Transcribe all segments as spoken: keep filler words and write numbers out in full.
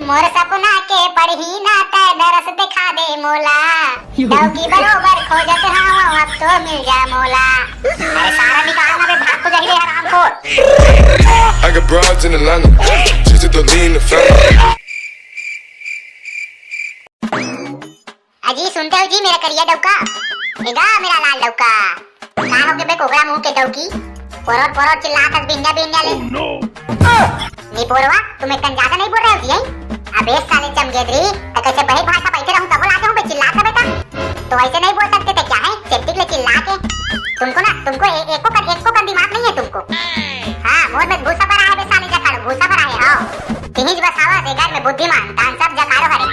मोर सपना के पढ़ी ना, तै दरस दिखा दे मोला। डौकी बरोबर खोजत हवं, अब तो मिल जा मोला। अरे सारा निकाल ना बे, भाग तो जाही रे हरामखोर। I got broads in Atlanta, just to lean the family. अजी सुनते हो जी मेरा करिया डौका, ए गा मेरा लाल डौका। का हो गे बे कोकड़ा मुंह के डौकी? पोरोर पोरोर चिल्लात हस बिहनिया बिहनिया ले। निपोरवा, तुम एक कन ज्यादा नहीं बोल रहे हो जी, हैं? अबे साले चमगेदरी, तो कैसे बहिर भाषा बैठे रहूं तब लाते हूं बे चिल्लात हस बेटा। तो ऐसे नहीं बोल सकते थे क्या है? सेप्टिक ले चिल्ला के। तुमको ना, तुमको ए-, एको कन, एको कन दिमाग नहीं है तुमको। हाँ, मोर में भूसा भरा है बे साले जकाड़ो, भूसा भरा है, हाँ। तिहिज बस आवाज ए घर में बुद्धिमान, तान सब जकाड़ो हरे।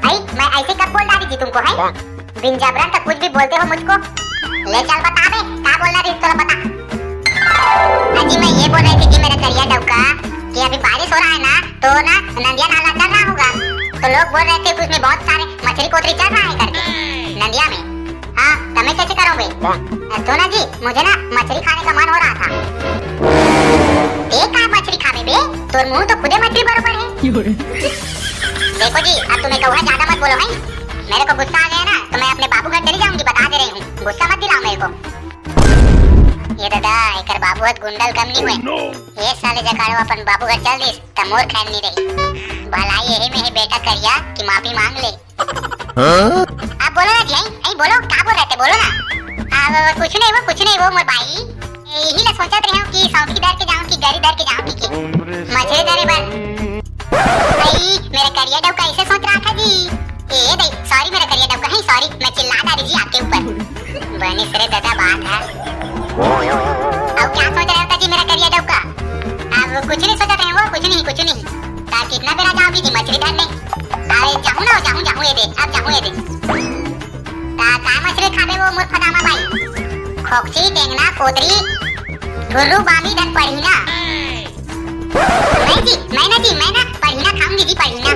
आई, मैं ऐसे कब बोल डाली जी तुमको, है? बिन जबरन तो कुछ भी बोलते हो मुझको। ले चल बता बे, का बोलना रही तोला बता। अजी मैं ये बोल रही थी कि मेरा करिया डौका कि अभी बारिश हो रहा है ना, तो ना नदिया नाला चल रहा होगा, तो लोग बोल रहे थे कि उसमें बहुत सारे मछली कोतरी चल रहा है करके नदिया में। हाँ, तो मैं कैसे करूँ बे? तो ना जी, मुझे ना मछली खाने का मन हो रहा था। देख का मछली खावे बे, तोर मुंह तो खुदे मछली बरोबर है। देखो जी, अब तुम्हें कौआ ज्यादा मत बोलो है, मेरे को गुस्सा आ गया ना तो मैं अपने बाबू घर चली जाऊंगी, बता दे रही हूँ, गुस्सा मत दिलाओ मेरे को। ये दादा, एकर बाबू हत गुंडल कम नहीं हुए। ये साले जकाड़ो अपन बाबू घर चल दिस त मोर खैर नहीं रही। भलाई यही में है बेटा करिया कि माफी मांग ले। हाँ? आप बोलो ना जी, आई, आई बोलो, का बोल रहे थे, बोलो ना। आ, कुछ नहीं वो, कुछ नहीं वो मोर बाई, यही ला सोचत रहे हूँ कि सौंधी धर के जाऊँ कि गरी धर के जाऊँ कि, कि मछली धरे बर। भाई, मेरा करिया डौका ऐसे सोच रहा था जी। ए दई, सॉरी मेरा करिया डौका, है सॉरी, मैं चिल्ला डाली जी आपके ऊपर। बने सरे दादा बात है। अब क्या सोच रहे हो जी मेरा करिया डौका? अब कुछ नहीं सोचत रहे वो, कुछ नहीं, कुछ नहीं। ता कितना बेरा जाओगी जी मछली धरने? अरे जाऊँ ना, जाऊँ, जाऊँ ये दे, अब जाऊँ ये दे। ता का मछली खाबे वो मूर्ख दामा भाई? खोकसी, टेंगना, कोतरी, घुर्रू, बामी, धन पढ़ीना। मैं जी, मैं ना जी, मैं ना पढ़ीना खाऊंगी जी, पढ़ीना।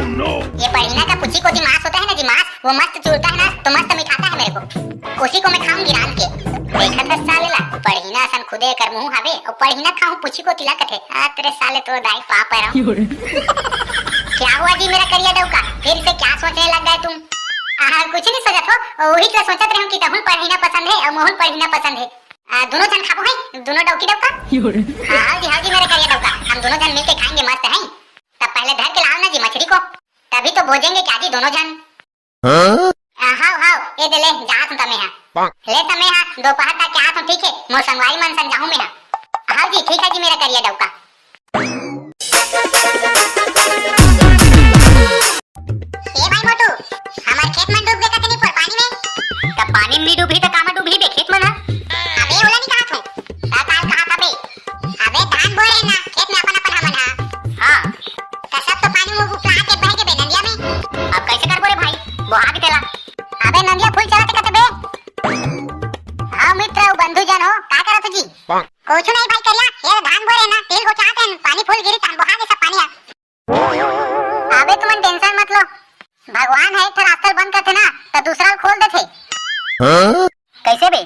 ये पढ़ीना का पुच्छी को जी मांस होता है ना जी, मांस, वो मस्त चूरता है ना, तो मस्त मिठाता है मेरे को। उसी को मैं खाऊंगी रांध के। देखा था साले ला, पढ़ीना असन खुदे कर मुंह हवे, और पढ़ीना खाऊं पुच्छी को तिला कथे। आ, तेरे साले तो दाई पाप है रहा। क्या हुआ जी मेरा करिया डौका? फिर से क्या सोचने लग गए तुम? आ, कुछ नहीं सोचत हो, वही तो सोचत रहे हूँ कि तहुन पढ़ीना पसंद है और मोहन पढ़ीना पसंद है। आ, दोनों जन खाबो है, दोनों डौकी डौका। हाँ, हाँ जी, हाँ जी, मेरे करिया डौका, हम दोनों जन मिलके खाएंगे, मस्त है। तब पहले धर के लाओ ना जी मछली को, तभी तो भोजेंगे क्या जी दोनों जन। हाँ? आ, हाव, हाव, ये दे ले, जात हूँ तमे हा। ले तमे हा, दोपहर तक के आत हूँ, ठीक है? मोर संगवारी मन संग जाहूँ मैं हा। हाव जी, ठीक है जी, मेरा करिया डौका। ए भाई मोटू, हमार खेत मन डूब गे कते नहीं पर पानी में? तब पानी में नहीं डूबही त कामा डूबही बे खेत मन ह? अबे ओला नहीं कहा तू। का काल कहा था बे? अबे धान बोए रहे ना, खेत में अपन अपन हमन हा। हाँ। त सब तो पानी में उपला के बह के बे नंदिया में। अब कैसे करबो रे भाई? बोहा भी तेला। अबे नंदिया फूल चला ते कते बे? हाँ मित्र, बंधु जन हो, का करत हो जी? कुछ नहीं भाई करिया, ये धान बोए रहे ना, तिल को चाहते हैं, पानी फूल गिरी तहन बोहा के सब पानी आ। अबे तुमन टेंशन मत लो, भगवान ह एक ठन रास्ता बंद करथे ना, त दूसरा ल खोल देथे। हाँ? कैसे बे?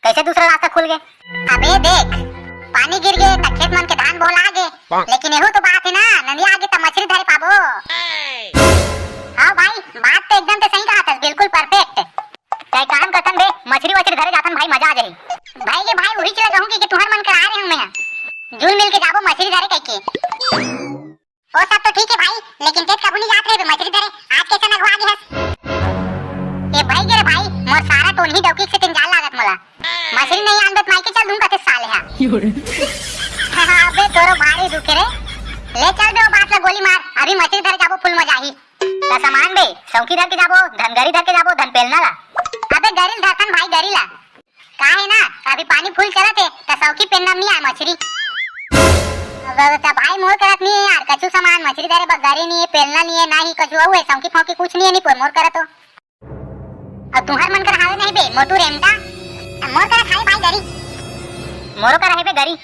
कैसे दूसरा रास्ता खुल गे? अबे देख, पानी गिर गे त खेत मन के धान बोहला गे, लेकिन एहू तो बात है ना, नंदिया आगे त मछली धरे पाबो। हाँ भाई, बात तो एकदम ते सही कहा था, बिल्कुल परफेक्ट। तय काम करथन बे, मछली वछली धरे जाथन भाई, मजा आ जाही। भाई के भाई उही चला कहूँ कि, कि तुहर मन करा रहे हूँ मैं, जुल मिल के जाबो मछली धरे कह के। ओ सब तो ठीक है भाई, लेकिन तें कभू नहीं जात रहे मछली धरे, आज कैसे नगवा गे हस? ए भाई गे रे भाई, मोर सारा टोनही डौकी से तिन जाल लागत मोला। मछली नहीं आन दे त माई के चल दूंगा ते साले हा। अबे तोरो भारी दुखे रे। ले चल बे ओ बात ला गोली मार, अभी मछली धरे जाबो फुल मजा आही। त सामान बे, सौकी धर के जाबो, धन गरी धर के जाबो, धन पेलना ला। अबे गरी ल धरथन भाई गरी ला। काहे ना, अभी पानी फुल चलत हे, त सौखी पेलना नहीं आए मछरी। अब त भाई मोर करत नहीं है यार, कछु सामान मछरी धरे बर गरी नहीं है, पेलना नहीं है, ना ही कछु अउ है, सौखी फौकी कुछ नहीं है, नहीं पोर मोर करत हो। अब तुहर मन कर हावे नहीं बे, मोटू रेमटा, मोर करत हावे भाई गरी। मोरो कर हावे गरी।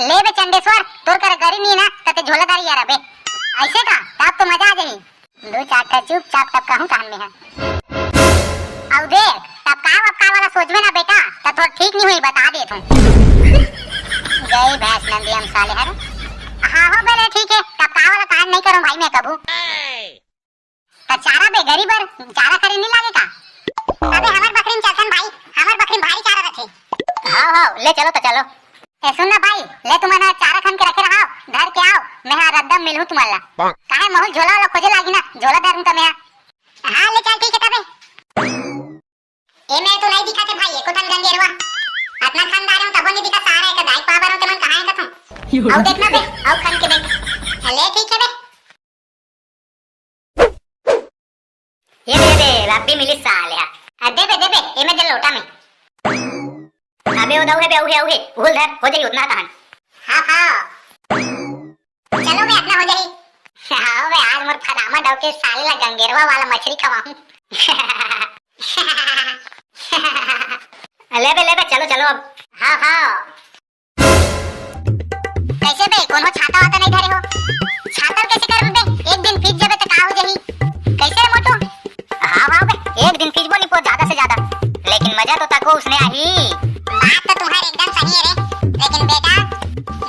ले बे चंडेश्वर, तोर कर गरी नहीं ना, त ते झोला धरी यार अबे। ऐसे का, तब तो मजा आ जाही। दू चार ठा चुपचाप टपकाहूं तहन मेहा। अउ देख, टपकाए वपकाए वाला सोचबे ना बेटा, त तोर ठीक नहीं हुई, बता देत हूं। गई भैंस नंदी हम साले हर। हाँ हो बेले ठीक है, टपकाए वाला काम नहीं करूं भाई मैं कभू। गरीब बर चारा खरीद नहीं लागे का? अबे हमर बखरी में चलथन भाई, हमर बखरी में भारी चारा रथे। हाँ, हाँ, ले चलो तो चलो। ए, सुन ना भाई, ले तुमन ह चारा खन के रखे रहा, धर के आओ, मैं हा रद्दा म मिलहूँ तुमन ला। काहे महूँ झोला वाला खोजे लागी ना, झोला धरहूँ त मैं हा। हाँ, ले चल, ठीक है तबे। ए में तो नहीं दिखा थे भाई, एको ठन गंगेरवा। अतना खन डारे हूँ तबो नहीं दिखा, सारा एक दाई पावर हूँ, तेमन कहाँ है कथूँ? आओ देखना बे, आओ खन के देख। ले ठीक है बे। ये दे दे, रद्दी मिली साले हा। आ, दे बे, दे बे, ए में दे लोटा में। अबे ओ दऊ हे बे, अऊ हे, अऊ हे, उहल धर, हो जाई उतना तहन। हाँ, हाँ। चलो बे, अतना हो जाई। हाँ बे, आज मोर फदामा डौकी साले ला गंगेरवा वाला मछरी खवाहूँ। ले बे, ले बे, चलो, चलो अब। हाँ, हाँ। कैसे बे, कोनो छाता वाता नहीं धरे हो? छाता कैसे करबे बे? एक दिन भीज जाबे त का हो जाही? कैसे रे मोटू? हाँ, हाँ बे, एक दिन भीजबो नहीं पो ज्यादा से ज्यादा, लेकिन मजा तो तको उसने आही। बात तो तुम्हारी एकदम सही है रे, लेकिन बेटा,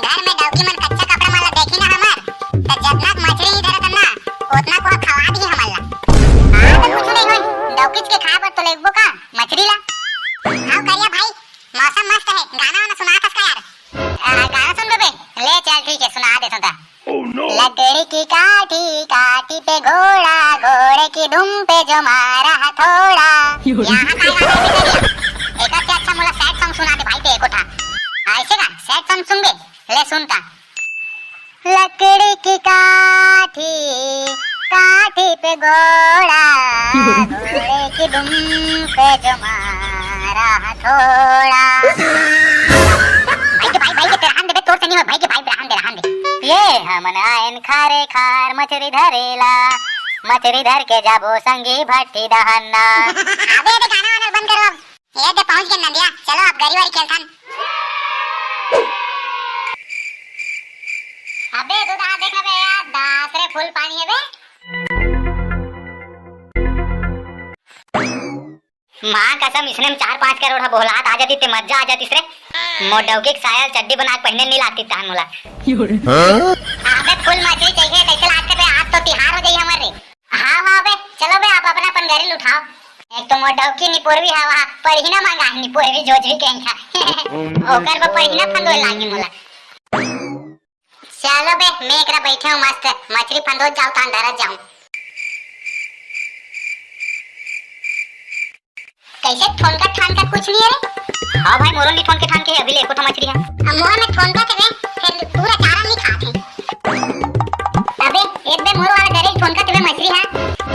घर में डौकी मन कच्चा कपड़ा मन ला देखी ना हमर, त जतना मछली नहीं धरत ना, उतना को खवा दी हमन ला। हाँ, तो कुछ नहीं होई, डौकीच के खाए बर तो लेगबो का मछली ला? हाँ करिया भाई, मौसम मस्त है, गाना वाना सुना थस का यार? आ, गाना सुन बे? ले चल ठीक है, सुना देता था। Oh no! लकड़ी की काठी, काठी पे घोड़ा, घोड़े की दुम पे जो मारा हथौड़ा। यहाँ का गाना है बेटा? एक से अच्छा मोला sad song सुना दे भाई ते एको ठा। ऐसे का sad song सुन बे? ले सुनता। लकड़ी की काठी, काठी पे घोड़ा, घोड़े की दुम पे जो मारा हथौड़ा। भाई के भाई, भाई के ते रहन दे बे, तोर से नहीं हो, भाई के भाई रहन दे, रहन दे। ये हमन आयन खारे खार मछरी धरेला, मछरी धर के जाबो संगी भट्टी दहन्ना। अबे, अबे गाना वाना बंद करो अब। ये दे पहुंच गए नंदिया, चलो अब गरी वारी खेलथन। अबे तू तो देख बे यार, दास रे फुल पानी है बे। माँ कसम, इसने में चार पाँच करोड़ ह बोहलात आ जाती ते मजा आ जाती रे। मोर डौकी के साया चड्डी बना के पहने नहीं लागती तहन मोला। हाँ? अबे फुल मछली चाहिए, कैसे लागते बे? आज तो तिहार हो जाई हमर रे। हाँ, हाँ बे, चलो बे, आप अपन अपन गरी ल उठाओ। एक तो मोर डौकी निपोरवी हवा, पढ़ी ना मांगा है, निपोरवी जोजवी के यहाँ। ओकर बा पढ़ी ना फंदोए लागी मोला। चलो बे, मैं एकरा बैठे हूँ मस्त, मछली फंदोत जाऊँ, तान धरत जाऊँ। कैसे ठोनका ठानका कुछ नहीं है रे? हाँ भाई, मोरो नहीं ठोनके ठानके है, अभी ले एको ठा मछली है। अब मोर में ठोनका के रे, फिर पूरा चारा नहीं खाते। अबे, एक बे मोर वाला गरे ठोनका के बे मछली है।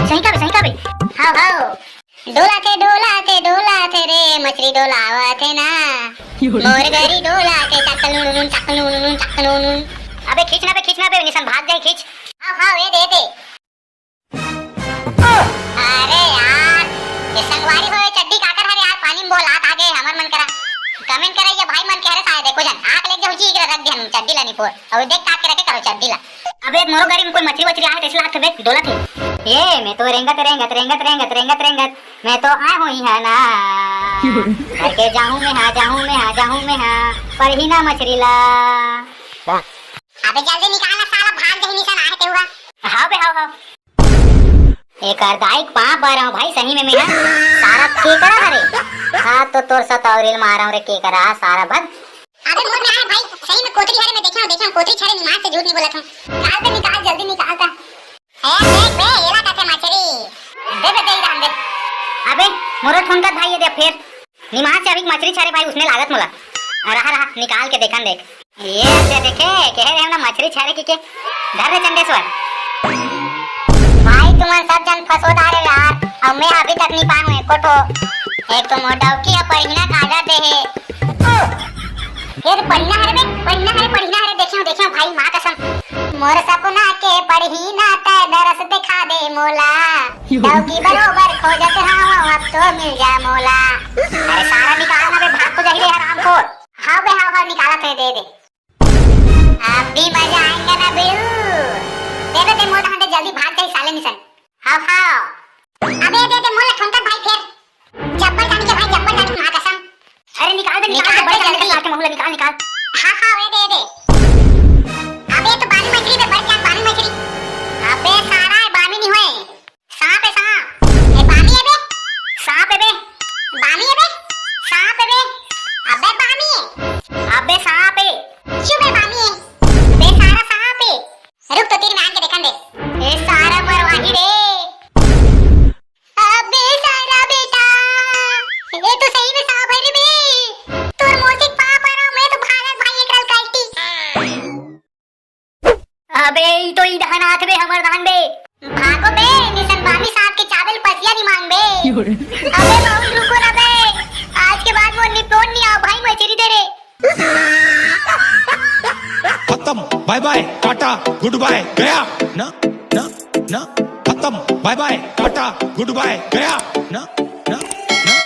सही का बे, सही का बे? हाँ, हाँ। डोला थे, डोला थे, डोला थे रे, मछली डोलावा थे ना। मोर गरी डोला थे, चकलुन, चकलुन, चकलुन। अबे खींच ना बे, खींच ना बे, निशन भाग जाए, खींच। हाँ, हाँ, ये दे दे। अरे यार, ये संगवारी हो, ये चड्डी काकर हरे यार, पानी में बोहलात आगे हमर मन करा। Comment करे ये भाई मन कह रहे शायद, देखो जन, आँख ले जाऊँ जी, रख दे हम चड्डी ला निपोर। और देख काट के रखे करो चड्डी ला। अबे मोरो गरी में कोई मछली वछली आए, कैसे लागत बे, डोलत हे। ये मैं तो रेंगत, रेंगत, रेंगत, रेंगत, रेंगत, रेंगत, मैं तो आए हुई है ना। करके जाऊँ मैं हाँ, जाऊँ मैं हाँ, जाऊँ मैं हाँ, पर ही ना मछली ला। अबे जल्दी निकाल ना साला, भाग जाही निशन आहे तेहू हा। हाँ बे, हाँ, हाँ। एकर दाई के पाँव परहूँ भाई, सही में मैं हा। सारा केकरा हरे? हाँ तो तोर सतौरी ल मारहूँ रे केकरा, सारा बद। अबे मोर में आहे भाई, सही में कोतरी हरे, मैं देखे हूँ, देखे हूँ, कोतरी छरे निमास से झूठ नहीं बोलत हूँ। निकाल बे, निकाल, जल्दी निकाल ता। ए, देख बे, एला कथे मछरी। दे बे, दे ही रहन दे। अबे, मोरो ठोनकत भाई, ये दे फेर। निमास से अभी मछरी छरे भाई, उसने लागत मोला। रहा, रहा, निकाल के देखन देख। ये दे देखे, कहे रहे ना मछरी छरे के, के। धर रे चंडेश्वर। भाई तुमन सब जन फंसो डारे यार, और मैं अभी तक नहीं पाऊँ एको ठो। एक तो मोर डौकी है, पहिना काजर दे हे। ये तो पढ़ना है रे बे, पढ़ना है, पढ़ना है रे, देखे हूँ, देखे हूँ भाई, माँ कसम। मोर सपना के पढ़ी ना तै दरस दिखा दे मोला। डौकी बरोबर खोजत हूँ, अब तो मिल जा मोला। अरे सारा निकाल ना बे, भाग तो जाही रे हरामखोर। हाँ बे, हाँ, हाँ, निकालत है, दे दे। अभी मजा आएगा ना बिरू। दे दे, दे मोर हाथ, जल्दी भाग जाही साले निशन। हाँ, हाँ। अबे दे दे मोला ठोंका भाई फेर। जब्बर जान के भाई, जब्बर जान के माँ कसम। अरे निकाल बे, निकाल निकाल बे, बे, जल्दी जल्दी। निकाल के महुला, निकाल, निकाल। हाँ, हाँ, ओए दे दे। अबे तो बामी मछली बे, बड़ जान बामी मछली। अबे सारा है, बामी नहीं होए। सांप है, सांप। ई तो ई धान आत बे, हमर धान बे। भागो बे, निसन बामी साहब के चाबे ल पसिया नहीं मांग बे। अबे बाउल रुको ना बे, आज के बाद मोर निपोन नहीं आओ भाई, मछरी दे रे। खत्म, बाय बाय, टाटा, गुड बाय, गया। ना, ना, ना, खत्म, बाय बाय, टाटा, गुड बाय, गया। ना।